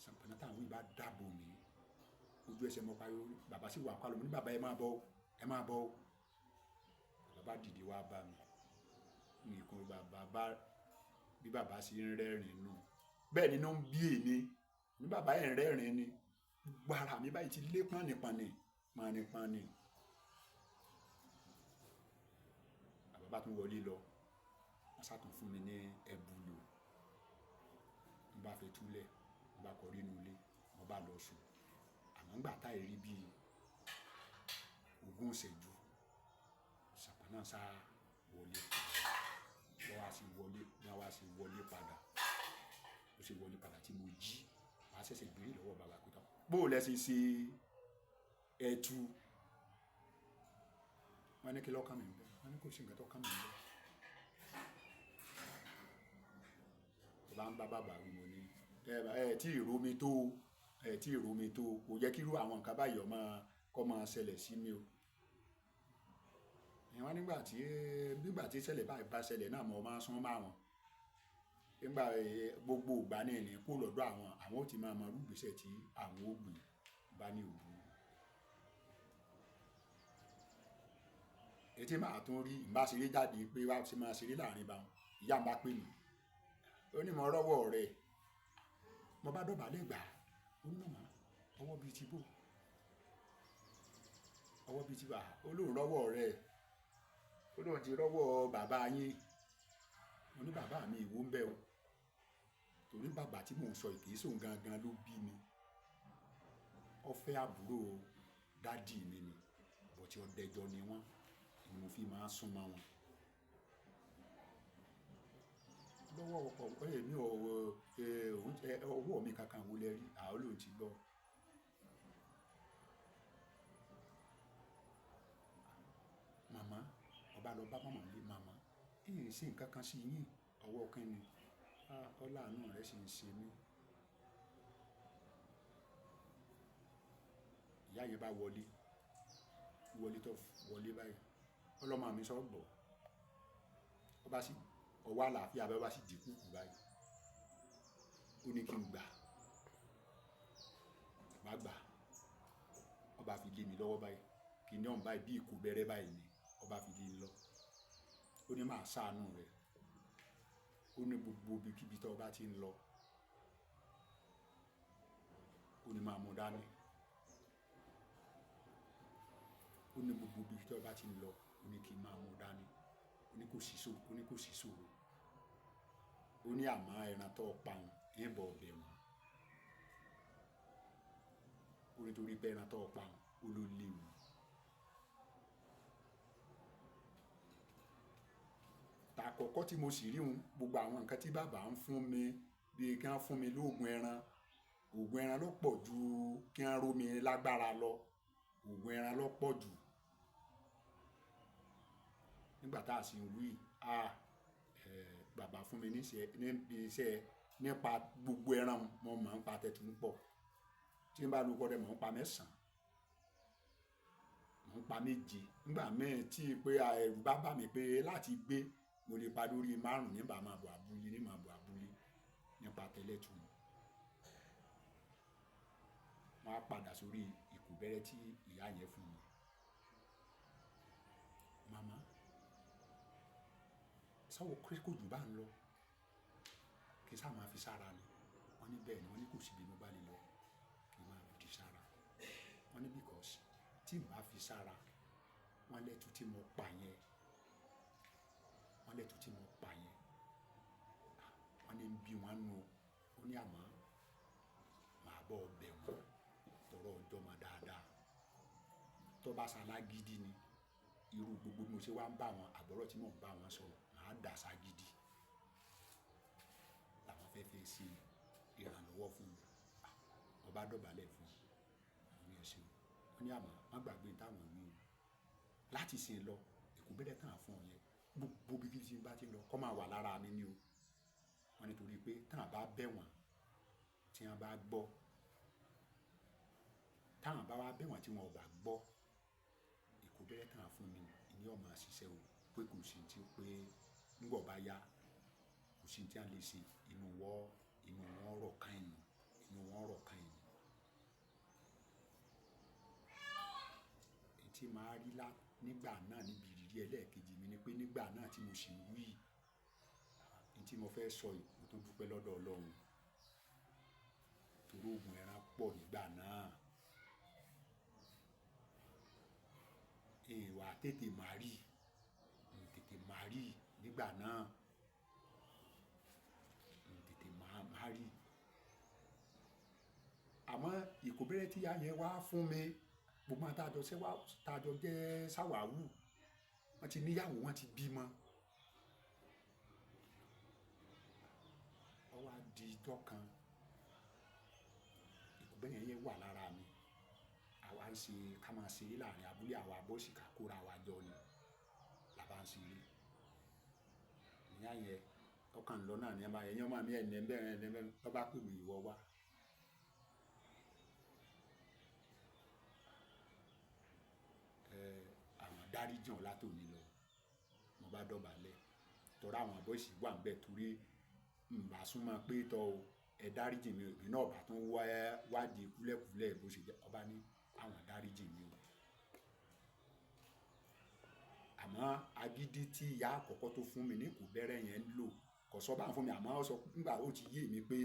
Sàpàná tá ń wí bá dàbò mi. Ojú ẹsẹ̀ mo pariwo, bàbá sì wà pálọ̀. Mo ní bàbá ẹ máa bọ̀ o, ẹ máa bọ̀ o. Bàbá dìde wá bá mi. Nìkan bàbá bá, bí bàbá ṣe ń rẹ́rìn nù. Bẹ́ẹ̀ ni inú ń bí èmi. Ní bàbá ẹ̀ ń rẹ́rìn ni. Gbogbo ara mi báyìí ti lé pánìpánì, pánìpánì. Bàbá bá tún wọlé lọ. Wọ́n sá tún fún mi ní ẹbu lò. Mo bá fẹ́ túlẹ̀, mo bá kọrí inú ilé, mo bá lọ sùn. Àmọ́ Àmọ́ ńgbà táì rí bí ogún ìṣẹ́jú, ṣàpọ̀n náà sá wọlé. Wọ́n wá sí wọlé, wọ́n wá sí wọlé padà. Ó sì wọlé padà tí mo jí. Màá ṣẹ̀ṣẹ̀ béèrè lọ́wọ́ bàbá pé tán, bó lẹ ṣe ṣe ẹtu? Wọ́n ní kí ló kàn mí ńbẹ̀. Wọ́n ní kò sí ǹkan tó kàn mí ńbẹ̀. Mo bá ń bá bàbá wí, mo ní, ẹ tí ì ro mi tó, ẹ tí ì ro mi tó, kò yẹ kí irú àwọn nǹkan báyìí ó máa kó máa ṣẹlẹ̀ sí mi o. Wọ́n nígbà tí, nígbà tí ìṣẹ̀lẹ̀ báyìí bá ṣẹlẹ̀ náà mo máa ń sún mọ́ àwọn. Nígbà gbogbo ìgbà náà ni kó lọ́dọ̀ àwọn, àwọn ó ti máa mọ irú ìgbésẹ̀ tí àwọn ó gbé bá ní òru. Èyí tí màá tún rí, bá ṣeré jáde pé wá ṣe máa ṣeré láàrin bá wọn, ìyá mi bá pè mí. Ó ní mo rọ́wọ́ rẹ̀. Mo bá dọ̀bálẹ̀ gbà. Ó ní màmá, ọwọ́ bí i ti bó. Ọwọ́ bí i ti bá. Ó lóun rọ́wọ́ rẹ̀. Ó lóun ti rọ́wọ́ bàbá yín. Mo ní bàbá mi ìwọ ń bẹ o. Torí bàbá tí mò ń sọ yìí kì í ṣe òun gangan ló bí mi. Ó fẹ́ àbúrò dádì mi ni, but ọdẹjọ́ ni wọ́n. Ni mo fi máa ń sún mọ́ wọn. Lọ́wọ́ ọkọ, èmi ò wọ, ọwọ́ mi kankan wo lẹ rí, à ó lóun ti gbọ́. Màmá, ọba lọ bá màmá lé, màmá, ìyìn ṣe nǹkan kan sí yín, ọwọ́ kí ni? Ah, ọláàánú rẹ sì ń ṣe mí. Ìyá yẹn bá wọlé, wọlé tó wọlé báyìí. Ọlọ́mọ mi sọ gbọ́. Ó bá sì, ọwọ́ àlàáfíà bá sì di kúkú báyìí. Ó ní kí n gbà. Bá gbà. Ó bá fi lé mi lọ́wọ́ báyìí. Kí ni ọ̀n báyìí bí ìkó bẹ̀rẹ̀ báyìí ni. Ó bá fi lé mi lọ. Ó ní màá ṣàánú rẹ. Ó ní gbogbo ibi kí ibi tó bá ti ń lọ, ó ní máa mú dání. Ó ní gbogbo ibi tó bá ti ń lọ, ó ní kí n máa mú dání. Ó ní kò sí ṣó, ó ní kò sí ṣòro. Ó ní àmọ́ ẹran tó pa òun, ń bọ̀ ọbẹ̀ wọn. Ó ní torí pé ẹran tó pa òun, ó ló léwu. Tàkọ́kọ́ tí mo sì rí òun, gbogbo àwọn nǹkan tí bàbá ń fún mi, bí kí wọ́n fún mi lóògùn ẹran. Ògùn ẹran ló pọ̀ ju kí wọ́n ró mi lágbára lọ. Ògùn ẹran ló pọ̀ jù. Nígbà tá a sì ń wí, a, bàbá fún mi níṣẹ́, níbi iṣẹ́ nípa gbogbo ẹran, mo mọ̀ ń pa tẹ́tù ń pọ̀. Tí n bá lu kọ́ dẹ̀, mò ń pa mẹ́sàn-án. Mò ń pa méje. Nígbà mẹ́ẹ̀ tí pé ẹrù bá bà mí pé láti gbé, mo lè pa lórí márùn-ún nígbà máa bọ̀ abúlé, ní máa bọ̀ abúlé nípa tẹ́lẹ̀tù. Wọ́n á padà sórí ìkó bẹ̀rẹ̀ tí ìyá yẹn fún mi. Màmá, sọ́wọ́ kí kò jù bá ń lọ, kí sá máa fi sára ni. Wọ́n ní bẹ́ẹ̀ ni, wọ́n ní kò sí bí mo bá lè lọ, kí n máa fi sára. Wọ́n ní because tí n bá fi sára, wọ́n lẹ́tu tí mo pa yẹn. Wọ́n lẹ́tu tí mo pa yẹn. Wọ́n ní bí wọ́n nu o. Ó ní àmọ́, màá bọ̀ ọbẹ̀ wọn. Tọrọ ọjọ́ máa dáadáa. Tó bá sa lágídí ni, irú gbogbo bí mo ṣe wá ń bá wọn, àbọ̀rọ̀ tí mò ń bá wọn sọ̀rọ̀, màá dà ságídí. Làwọn fẹ́ fẹ́ ṣe ìrànlọ́wọ́ fún mi. Mo bá dọ̀bálẹ̀ fún un. Mo ní ẹ ṣeun. Ó ní àmọ́, má gbàgbé táwọn wí o. Láti ìsìn lọ, ìkó bẹ̀rẹ̀ tán fún ọ yẹn. Gbogbo ibi tí n bá ti ń lọ, kó máa wà lára mi ni o. Wọ́n ní torí pé tí wọ́n bá bẹ̀ wọ́n, tí wọ́n bá gbọ́, tí wọ́n bá wá bẹ̀ wọ́n tí wọ́n ò bá gbọ́, ìkó bẹ̀rẹ̀ tán fún mi, ìní ọ̀ máa ṣiṣẹ́ o. Pé kò sí tí pé nígbà bá yá, kò sí tí a lè ṣe. Inú wọn rọ̀ ká ẹnu. Inú wọn rọ̀ ká ẹnu. Èyí tí màá rí lá nígbà náà níbi ìrírí ẹlẹ́ẹ̀kejì mi ni pé nígbà náà tí mo sì ń wí, èyí tí mo fẹ́ sọ yìí, mo tún dúpẹ́ lọ́dọ̀ Ọlọ́run. Torí ògùn ẹran pọ̀ nígbà náà. Ìwà tètè máa rí, tètè máa rí nígbà náà. Tètè máa rí. Àmọ́ ìkóbẹ̀rẹ̀ tí ìyá yẹn wá fún mi, gbogbo àwọn tájọ ṣẹ́wà, tájọ jẹ́ sáwàwù, wọ́n ti níyàwó, wọ́n ti bímọ. Ó wá di ijọ́ kan, ìkóbẹ̀rẹ̀ yẹn wà lára mi. Àwa ń ṣe ká máa ṣeré láàrin abúlé, àwa bọ́ìsì ká kóra wa jọ ni. La bá ń ṣeré. Ìyá yẹn, ọkàn lọ náà ni ẹ máa, ẹ̀yin ọmọ mi ẹ̀ ní bẹ́ẹ̀, ẹ̀ ní bẹ́ẹ̀, ló bá pè mí ìwọ wá. Àwọn dáríjìn ọ́ látòní lọ. Mo bá dọ̀bálẹ̀. Torí àwọn bọ́ìsì wà níbẹ̀ torí n bá súnmọ́ pé tọ́ o, ẹ dáríjìn mi, èmi náà bá tún wá wádìí kúlẹ̀kúlẹ̀ bó ṣe jẹ́. Ọba ní àwọn dáríjìn mi o. Àmọ́ agídí tí ìyá àkọ́kọ́ tó fún mi ní ìkóbẹ̀rẹ̀ yẹn ń lò kò sọ bá ń fún mi, àmọ́ ó sọ nígbà ó ti yé mi pé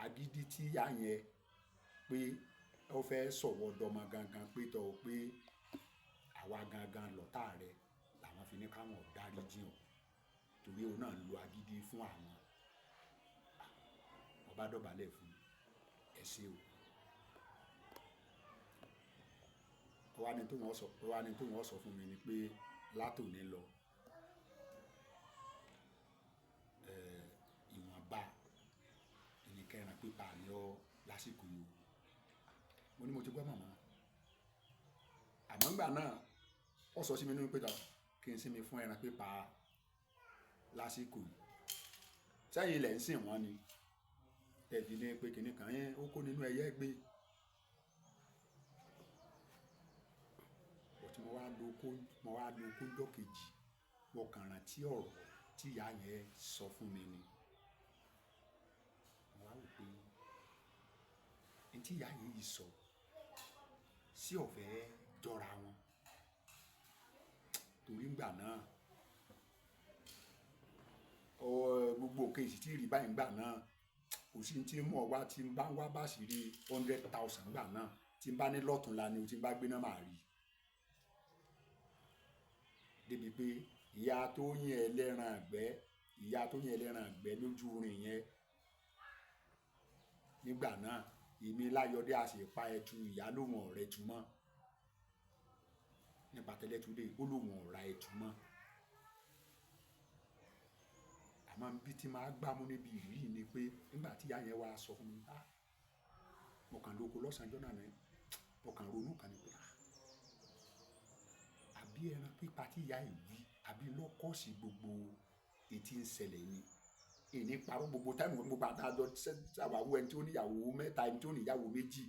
agídí tí ìyá yẹn pé ó fẹ́ sọ̀wọ́ dọmọ gangan pé tọ́ o pé àwa gangan lọ̀tá rẹ̀ làwọn fi ní ká wọn dáríjìn ọ́ torí òun náà ń lo agídí fún àwọn. Mo bá dọ̀bálẹ̀ fún un, ẹ ṣé o. Ó wá ní tó wọ́n sọ, ó wá ní tó wọ́n sọ fún mi ni pé látòní lọ, ìwọ̀nba ẹni kẹran pípa ni ó lásìkò yìí. Mo ní mo ti gbọ́ màmá. Àmọ́ nígbà náà, ó sọ sí mi nínú pé tọ́ kí n sinmi fún ẹran pípa lásìkò yìí. Sẹ́yìn ilẹ̀ ń sìn wọ́n ni. Tẹ̀bí ní pé kíni kan yẹn ó kó nínú ẹyẹ gbé. Bọ̀ tí mo wá lo kó, mo wá lo kó ọjọ́ kejì, mo kàn rántí ọ̀rọ̀ tí ìyá yẹn sọ fún mi ni. Mo wá wò pé ohun tí ìyá yìí sọ sí ọ̀fẹ́ jọra wọn. Torí nígbà náà, gbogbo òkè sì tí rí báyìí nígbà náà. Kò sí tí mò ń wá tí ń bá wá bá sì rí 100,000 nígbà náà tí ń bá ní lọ́tùnla ni o tí ń bá gbé náà máa rí. Débi pé ìyá tó yín ẹlẹ́ran àgbẹ̀, ìyá tó yín ẹlẹ́ran àgbẹ̀ lójú orin yẹn nígbà náà, èmi láyọ̀dé a sì pa ẹtu ìyá lóhùn ọ̀rẹ́ tu mọ́. Nípa tẹ́lẹ̀ tú dé, ó lóhùn ọ̀ra ẹtu mọ́. Àmọ́ bí tí màá gbámú níbi ìrírí ni pé nígbà tí ìyá yẹn wá sọ fún mi, ah, mo kàn lóko lọ́sàn-án ọjọ́ náà ni, mo kàn ronú kan ni pé, ah, àbí ẹran pípa tí ìyá yìí wí, àbí lọ́kọ̀ sí gbogbo èyí tí ń ṣẹlẹ̀ ni. Èmi parọ́ gbogbo táìmù gbogbo àtàjọ ṣàwàwú ẹni tí ó ní ìyàwó mẹ́ta, ẹni tí ó ní ìyàwó méjì.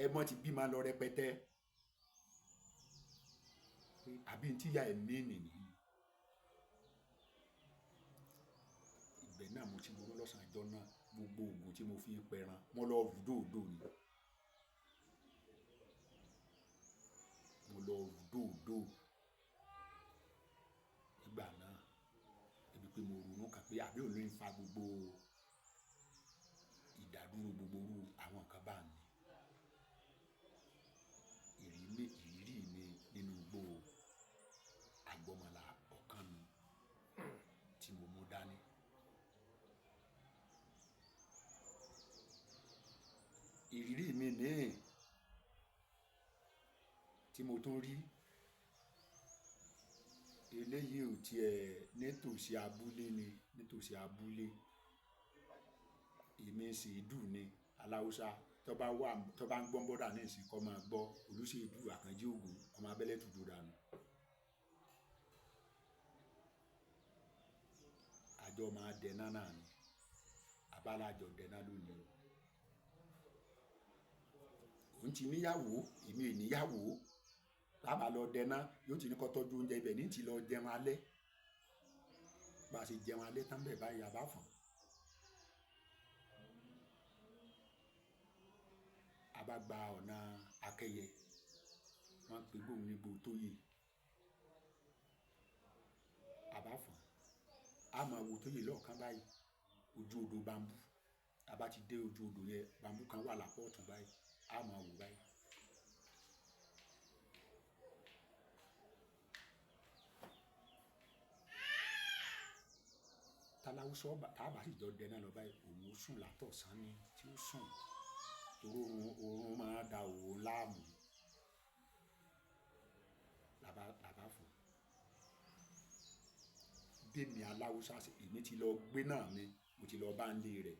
Ẹ mọ́ ti bímọ lọ rẹpẹtẹ. Àbí tí ìyá ẹ̀ ní nìyí. Ibẹ̀ náà mo ti ronú lọ́sàn-án ọjọ́ náà, gbogbo òògùn tí mo fi ń pẹran, mo lọ rú dòdò ni. Mo lọ rú dòdò nígbà náà. Débi pé mo ronú kan pé àbí òun ló ń fa gbogbo ìdádúró gbogbo irú àwọn nǹkan bá mi. Ìrírí mi nínú igbó Agbọ́mọlá ọ̀kan mi tí mo mú dání. Ìrírí mi ní tí mo tún rí eléyìí ò tiẹ̀ nítòsí abúlé ni, nítòsí abúlé. Èmi sì dùn ni aláùsá tó bá wà, tó bá ń gbọ́ bọ́dà ní ìsìn kọ́ máa gbọ́ Olúṣèdú Àkànjí Ògún, ọmọ abẹ́lé tùdú dànù. Àjọ máa dẹná náà ni. Abala àjọ dẹná lónìí o. Òun ti níyàwó, èmi ò níyàwó. Tá bá lọ dẹná, yóò ti ní kó tọ́jú oúnjẹ ibẹ̀ ní ti lọ jẹun alẹ́. Bá ṣe jẹun alẹ́ tán bẹ́ẹ̀ báyìí, a bá fọ́n. A bá gba ọ̀nà Akẹ́yẹ, wọ́n ń pe gbóhùn ní Gbótóyè. A bá fọ́n. A máa wo Tóyè lọ́ọ̀kan báyìí, ojú odò bambú. A bá ti dé ojú odò yẹn, bambú kan wà lápá ọ̀tún báyìí, a máa wò báyìí. Taláwùsá. Aláwùsá tá a bá sì jọ dẹ náà lọ báyìí, òun ó sùn látọ̀sán ni tí ó sùn, torí oorun máa da òun láàmú. Làbá fò. Bẹ́ẹ̀ni aláwùsá sì, èmi ti lọ gbé náà mi, mo ti lọ bá ń lé rẹ̀.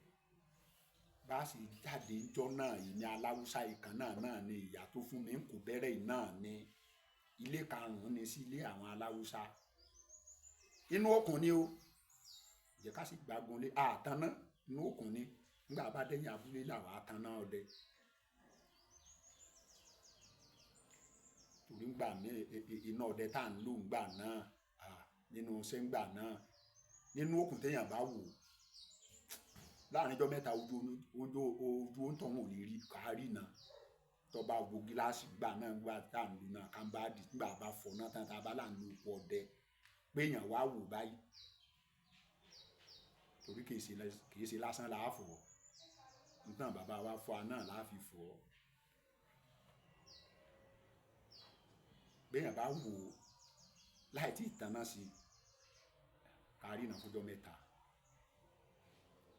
Bá sì jáde ńjọ́ náà, èmi aláwùsá ìkan náà náà ni ìyá tó fún mi ń kó bẹ́rẹ́ náà ni. Ilé karùn-ún ni sí ilé àwọn aláwùsá. Inú òkun ni o. Jẹ́ ká sì gbágun lé. Àtàná inú òkun ni. Nígbà bá dẹ́yìn abúlé làwọn àtàná ọdẹ. Torí ńgbà mí iná ọdẹ tá à ń lò ńgbà náà, nínú iṣẹ́ ńgbà náà, nínú òkun téèyàn bá wò láàrin ọjọ́ mẹ́ta ojú òǹtọ̀hún ò lè rí kárí náà. Tó bá wo gíláàsì ńgbà náà, ńgbà tá à ń lò náà, kámbáàdì, ńgbà bá fọ́ náà tán, tá a bá là ń lo oko ọdẹ, pé èèyàn wá wò báyìí. Torí kì í ṣe lásán la á fọ̀. Nígbà bàbá wa fọ́ a náà la fi fọ̀. Bí èèyàn bá wò láì tí ì taná sí, kárí náà fún ọjọ́ mẹ́ta.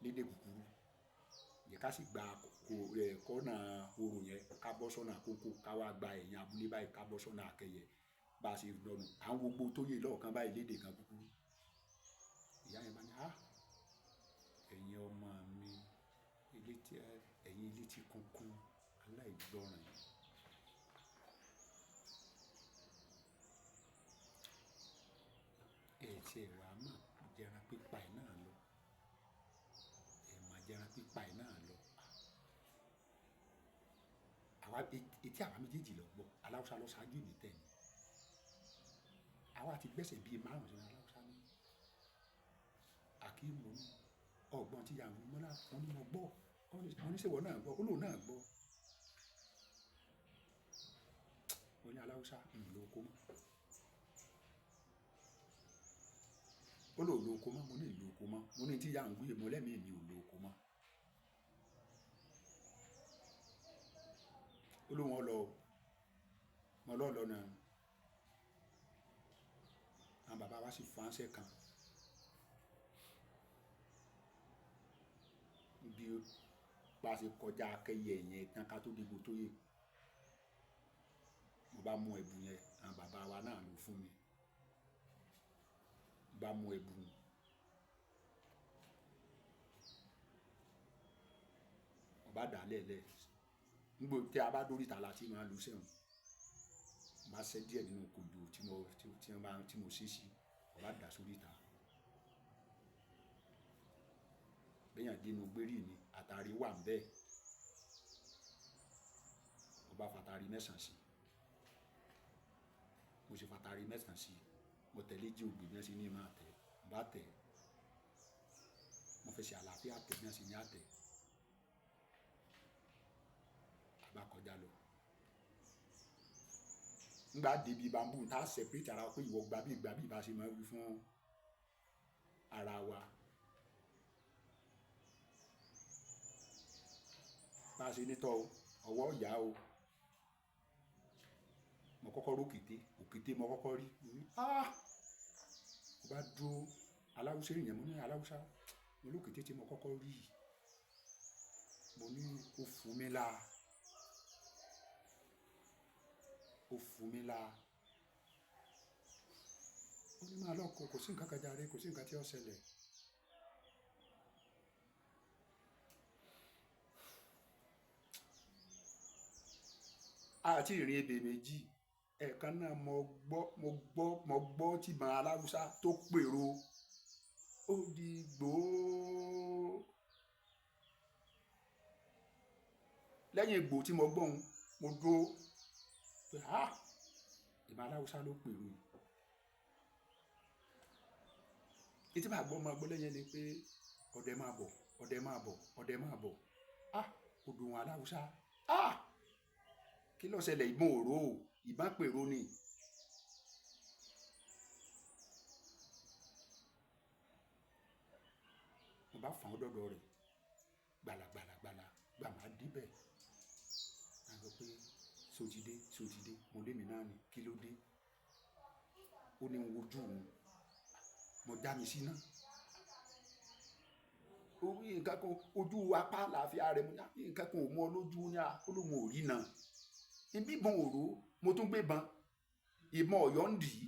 Lédè kúkúrú. Jẹ́ ká sì gba kọ́nà orò yẹn, ká bọ́ sọ́nà kókó, ká wá gba ẹ̀yìn abúlé báyìí, ká bọ́ sọ́nà Akẹyẹ. Bá a ṣe lọnu, à ń wo gbogbo tó yé lọ́ọ̀kan báyìí lédè kan kúkúrú. Ìyá yẹn bá ní, "Á, ẹ̀yin ọmọ mi, ẹ̀yin ilé tí kúnkún aláìgbọràn yìí. Ẹ tí ẹ wá mọ̀ jẹran pípa ẹ̀ náà lọ. Ẹ máa jẹran pípa ẹ̀ náà lọ." Àwa etí àwa méjèèjì lọ gbọ́. Aláwùsá lọ ṣáájú èmi tẹ̀ mí. Àwa ti gbẹ́sẹ̀ bíi márùn-ún sínú aláwùsá ní. Akeem ní ọgbọ́n tí ìyá mi mọ́ náà, wọ́n ní mo gbọ́. Wọ́n ní ṣèwọ náà gbọ́, ó lóun náà gbọ́. Ó ní aláwùsá, ń lo oko mọ́. Ó lóun lo oko mọ́, mo ní ìlò oko mọ́. Mo ní tí ìyá ń wí, mo lẹ́mìí mi ò lo oko mọ́. Ó lóun ó lọ o. Mo lọ́ lọ náà. Àwọn bàbá wa sì fún àṣẹ kan. Bí bá ṣe kọjá Akẹyẹ yẹn tán ká tó dé ibo tó yé. Mo bá mú ẹbu yẹn, àwọn bàbá wa náà lò fún mi. Mo bá mú ẹbu. Mo bá dà á lẹ́lẹ̀. Nígbà tí a bá dórí ìta la tí máa lu sẹ́wọ̀n. Mo bá ṣẹ́ díẹ̀ nínú kòjò tí mo ṣí sí, mo bá dà sórí ìta. Béèyàn dé inú gbérí mi, àtàrí wà níbẹ̀. Mo bá fàtàrí mẹ́sàn-án sí. Mo sì fàtàrí mẹ́sàn-án sí. Mo tẹ̀lé jí ògbè bí wọ́n ṣe ní máa tẹ̀. Mo bá tẹ̀. Mo fẹ́ ṣe àlàáfíà tẹ̀ bí wọ́n ṣe ní á tẹ̀. A bá kọjá lọ. Nígbà dé ibi bambú tá a separate ara wa pé ìwọ gba bí ìgbà bí ìbá ṣe máa wí fún ara wa. Bá a ṣe ní tọ́ o, ọwọ́ ìyá o. Mo kọ́kọ́ rí òkété, òkété mo kọ́kọ́ rí. Mo ní, "Áà!" Mo bá dúró aláwùsá èèyàn, mo ní aláwùsá, mo ní òkété tí mo kọ́kọ́ rí. Mo ní ó fún mi lá. Ó fún mi lá. Ó ní máa lọ kó, kò sí nǹkan kan jàre, kò sí nǹkan tí ó ṣẹlẹ̀. A ti rìn ebè méjì. Ẹ̀ẹ̀kan náà mo gbọ́ tí ìbọn aláwùsá tó pèrò. Ó di gbòó. Lẹ́yìn ìgbò tí mo gbọ́ òun, mo dúró pé, "Á, ìbọn aláwùsá ló pèrò yìí." Etí màá gbọ́, máa gbọ́ lẹ́yìn ni pé ọdẹ máa bọ̀, ọdẹ máa bọ̀, ọdẹ máa bọ̀. Á, odò wọn aláwùsá. Á, kí ló ṣẹlẹ̀? Ìbọn òró o, ìbọn pèrò ni. Mo bá fà á dọ́dọ̀ rẹ̀. Gbala, gbala, gbala, gbà máa dé bẹ́ẹ̀. A sọ pé, "Ṣé o ti dé? Ṣé o ti dé?" Mo lé mi náà ni. Kí ló dé? Ó ní ń wojú òun. Mo já mi síná. Orí nǹkan kan ojú apá àlàáfíà rẹ̀, mo ní nǹkan kan ò mú ọ lójú, ní a ó lóun ò rí náà. Ibi ìbọn òró, mo tún gbé ìbọn, ìbọn Ọ̀yọ́ ń dì í.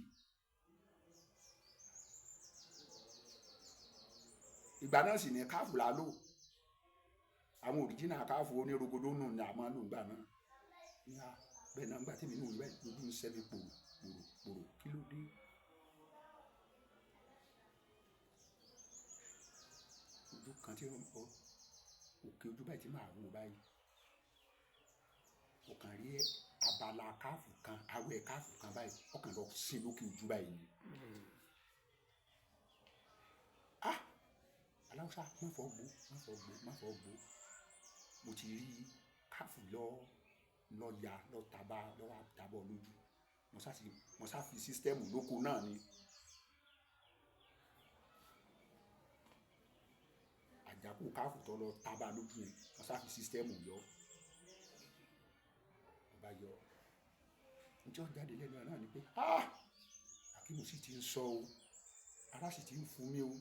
Ìgbà náà sì ní káàfù la lò. Àwọn òrìjínà káàfù onírogodo nù ní a máa ń lò nígbà náà. Ní a bẹ́ẹ̀ náà nígbà tí èmi náà rí báyìí, lójú ń sẹ́ mi pòrò pòrò pòrò. Kí ló dé? Ojú kan tí ó ń bọ̀, òkè ojú báyìí tí màá wò báyìí. Mo kàn rí abala káàfù kan, awẹ káàfù kan báyìí, ó kàn lọ sí lókè ojú báyìí ni. Ah! Aláùsá, má fọ́ gbó, má fọ́ gbó, má fọ́ gbó. Mo ti rí káàfù lọ, lọ ya, lọ taba, lọ wá tabọ̀ lójú. Mo sá fi sístẹ́mù lóko náà ni. Àjákù káàfù tó lọ taba lójú yẹn, mo sá fi sístẹ́mù yọ. Mo bá yọ. Ǹjẹ́ ó jáde lẹ́nu ẹ náà ni pé, ah! Hakeem sì ti ń sọ o. Ara sì ti ń fún mi o.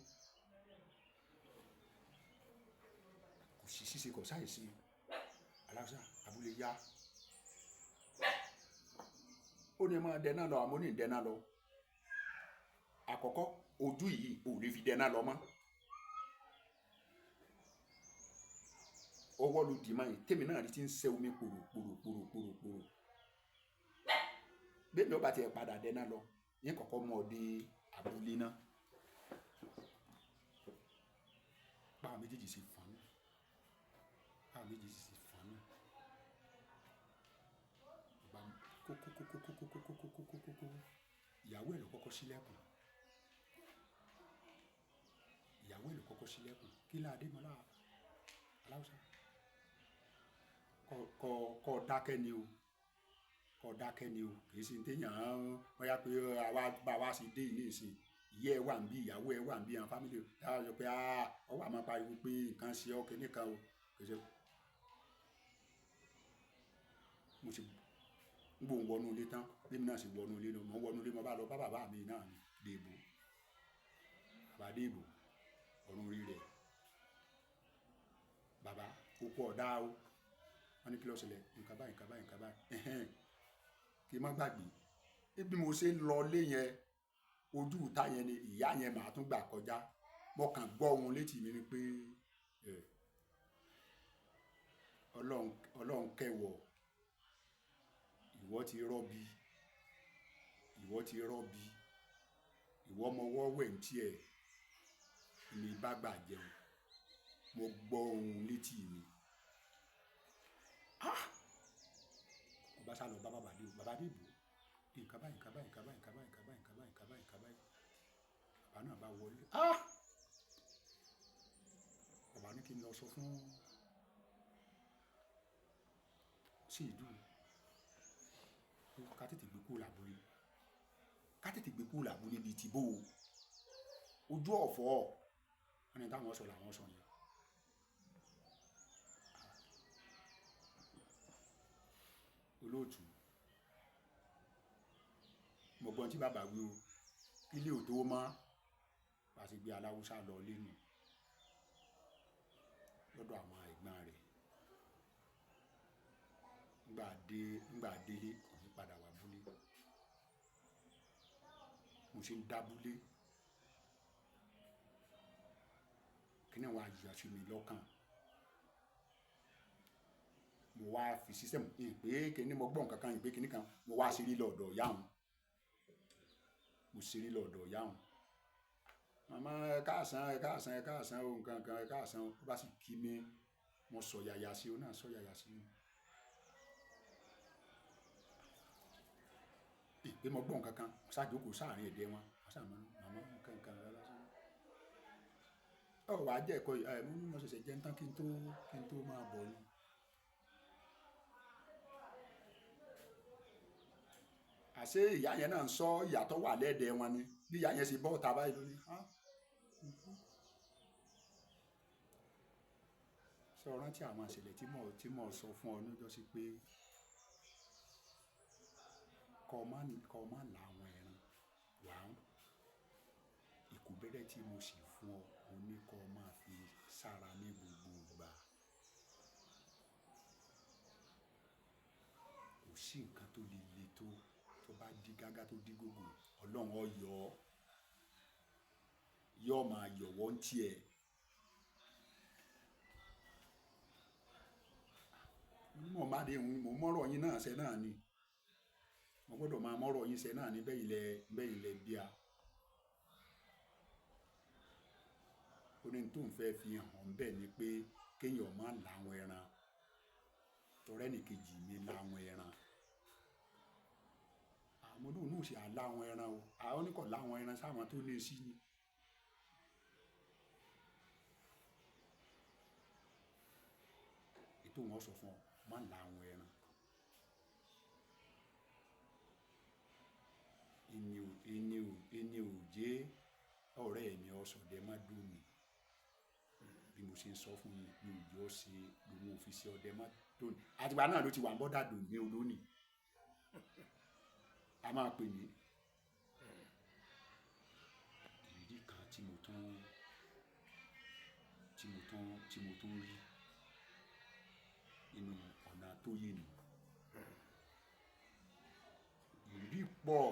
Kò sí ṣíṣe, kò sáì sí. Aláùsá, abúlé yá. Ó ní máa dẹ́ná lọ, àmọ́ ó ní dẹ́ná lọ. Àkọ́kọ́, ojú yìí ò lè fi dẹ́ná lọ mọ́. Ọwọ́ ló dì mọ́ yìí, tèmi náà rí tí ń sẹ́ omi pòrò pòrò pòrò pòrò pòrò. Bẹ́ẹ̀ ni ó bá ti ẹ̀ padà dẹ́ná lọ, ní kọ̀kọ́ mú ọ dé abúlé náà. Báwo méjèèjì ṣe fọ́n náà. Báwo méjèèjì ṣe fọ́n náà. Bá kó kó kó kó kó kó kó kó kó kó kó kó. Ìyàwó ẹ̀ ló kọ́kọ́ ṣílẹ̀kùn. Ìyàwó ẹ̀ ló kọ́kọ́ ṣílẹ̀kùn. Kí lá dé mọ́ láà? Aláùsá. Kọ, kọ, kọ dákẹ́ ni o. Kọ dákẹ́ ni o. Kì í ṣe tí èèyàn ń, bóyá pé àwa bá wa ṣe dé ilé ìsìn. Ìyá ẹ wà níbí, ìyàwó ẹ wà níbí, àwọn family ẹ á sọ pé, ah, ó wà máa pariwo pé nǹkan ṣe ọ́ kíní kan o. Kì í ṣe. Mo ti gbóhùn wọnú ilé tán. Bí èmi náà ṣe wọnú ilé lọ, mo wọnú ilé, mo bá lọ bá bàbá mi náà ní Déèbò. Bàbá Déèbò, ọ̀run rí rẹ̀. Bàbá, ó kú ọ̀dá o. Wọ́n ní kí ló ṣẹlẹ̀? Nǹkan báyìí, nǹkan báyìí, nǹkan báyìí. Ẹ̀hẹ́n. Kí n má gbàgbé. Bí mo ṣe ń lọ ilé yẹn, ojú ìta yẹn ni ìyá yẹn màá tún gbà kọjá. Mo kàn gbọ́ ohùn létí mi ni pé, ẹ, Ọlọ́run, Ọlọ́run kẹ́wọ̀. Ìwọ ti rọ́bí. Ìwọ ti rọ́bí. Ìwọ mọ ọwọ́ wẹ̀ ń tí ẹ. Èmi bá gbà jẹun. Mo gbọ́ ohùn létí mi. Ah! Mo bá sá lọ bá bàbá Déèbò. Bàbá Déèbò, nǹkan báyìí, nǹkan báyìí, nǹkan báyìí, nǹkan báyìí, nǹkan báyìí, nǹkan báyìí, nǹkan báyìí, nǹkan báyìí. Bàbá náà bá wọlé. Ah! Bàbá ní kí n lọ sọ fún Ṣèdú pé ká tètè gbé kúrò lábúlé. Ká tètè gbé kúrò lábúlé bíi ti bó o. Ojú ọ̀fọ̀. Wọ́n ní táwọn sọ làwọn sọ yẹn. Olóòtú. Mo gbọ́n tí bàbá wí o. Ilé ò tó mọ́. Bá ti gbé Aláùsá lọ ilé nù. Lọ́dọ̀ àwọn ẹ̀gbọ́n rẹ̀. Nígbà dé, nígbà délé, kò ní padà wá abúlé. Mo ṣe ń dábúlé. Kí ni wàá yọ sí mi lọ́kàn? Mo wá fi sísẹ̀mù, ìpè kí ni mo gbọ́ nǹkan kan, ìpè kí ni kan, mo wá ṣeré lọ́dọ̀ ìyá òun. Mo ṣeré lọ́dọ̀ ìyá òun. Màmá ẹ káàsán, ẹ káàsán, ẹ káàsán o, nǹkan kan, ẹ káàsán o. Ó bá sì kí mi, mo sọ yàyà sí i, ó náà sọ yàyà sí mi. Ìpè mo gbọ́ nǹkan kan, mo sá jókòó sáàrin ẹ̀dẹ̀ wọn. Mo sá mọ̀, màmá nǹkan kan rárá sí mi. Ó wá jẹ́ ẹ̀kọ́ yìí, mo ní mo ṣẹ̀ṣẹ̀ jẹun tán kí n tó máa bọ̀ ni. Àṣé ìyá yẹn náà ń sọ ìyá tó wà lẹ́ẹ̀dẹ̀ wọn ni. Bí ìyá yẹn ṣe bọ́ ọ̀tá báyìí lónìí. Ah! Ṣé o rántí àwọn ìṣẹ̀lẹ̀ tí mo sọ fún ọ níjọ́sí pé kọ má là àwọn ẹran wá. Ìkúbẹ̀rẹ̀ tí mo sì fún ọ, mo ní kọ má fi sá. sára ní gbogbo ìgbà. Kò sí nǹkan tó lè le tó bá dí gágá tó dí gógó, Ọlọ́run ó yọ ọ́, yóò máa yọ̀wọ́ ń tiẹ̀. Mo máa dé òun, mo mọ̀rọ̀ yín náà ṣẹ náà ni. Mo gbọ́dọ̀ máa mọ̀rọ̀ yín ṣẹ náà ni bẹ́ẹ̀ ilẹ̀ bíà. Ó ní tó ń fẹ́ fi hàn bẹ́ẹ̀ ni pé kéèyàn má làwọn ẹran. Tọrẹ ní kejì mi làwọn ẹran. Àwọn olóhùn náà sì á láwọn ẹran o. Àwọn oníkọ̀ láwọn ẹran sáwọn tó ní sí ni. Ètò wọn sọ fún ọ, má làwọn ẹran. Ìní ò jẹ́ ọ̀rẹ́ mi ọ̀sọ̀dẹ̀ má dùn mí. Bí mo ṣe ń sọ fún yín, mi ò jọ ṣe lòun ò fi ṣe ọdẹ má dùn mí. Àtìgbà náà ló ti wà ń bọ́dà dùn mí olónìí. A máa pè mí. Ìrírí kan tí mo tún rí nínú ọ̀nà tó yé mi. Ìrírí pọ̀.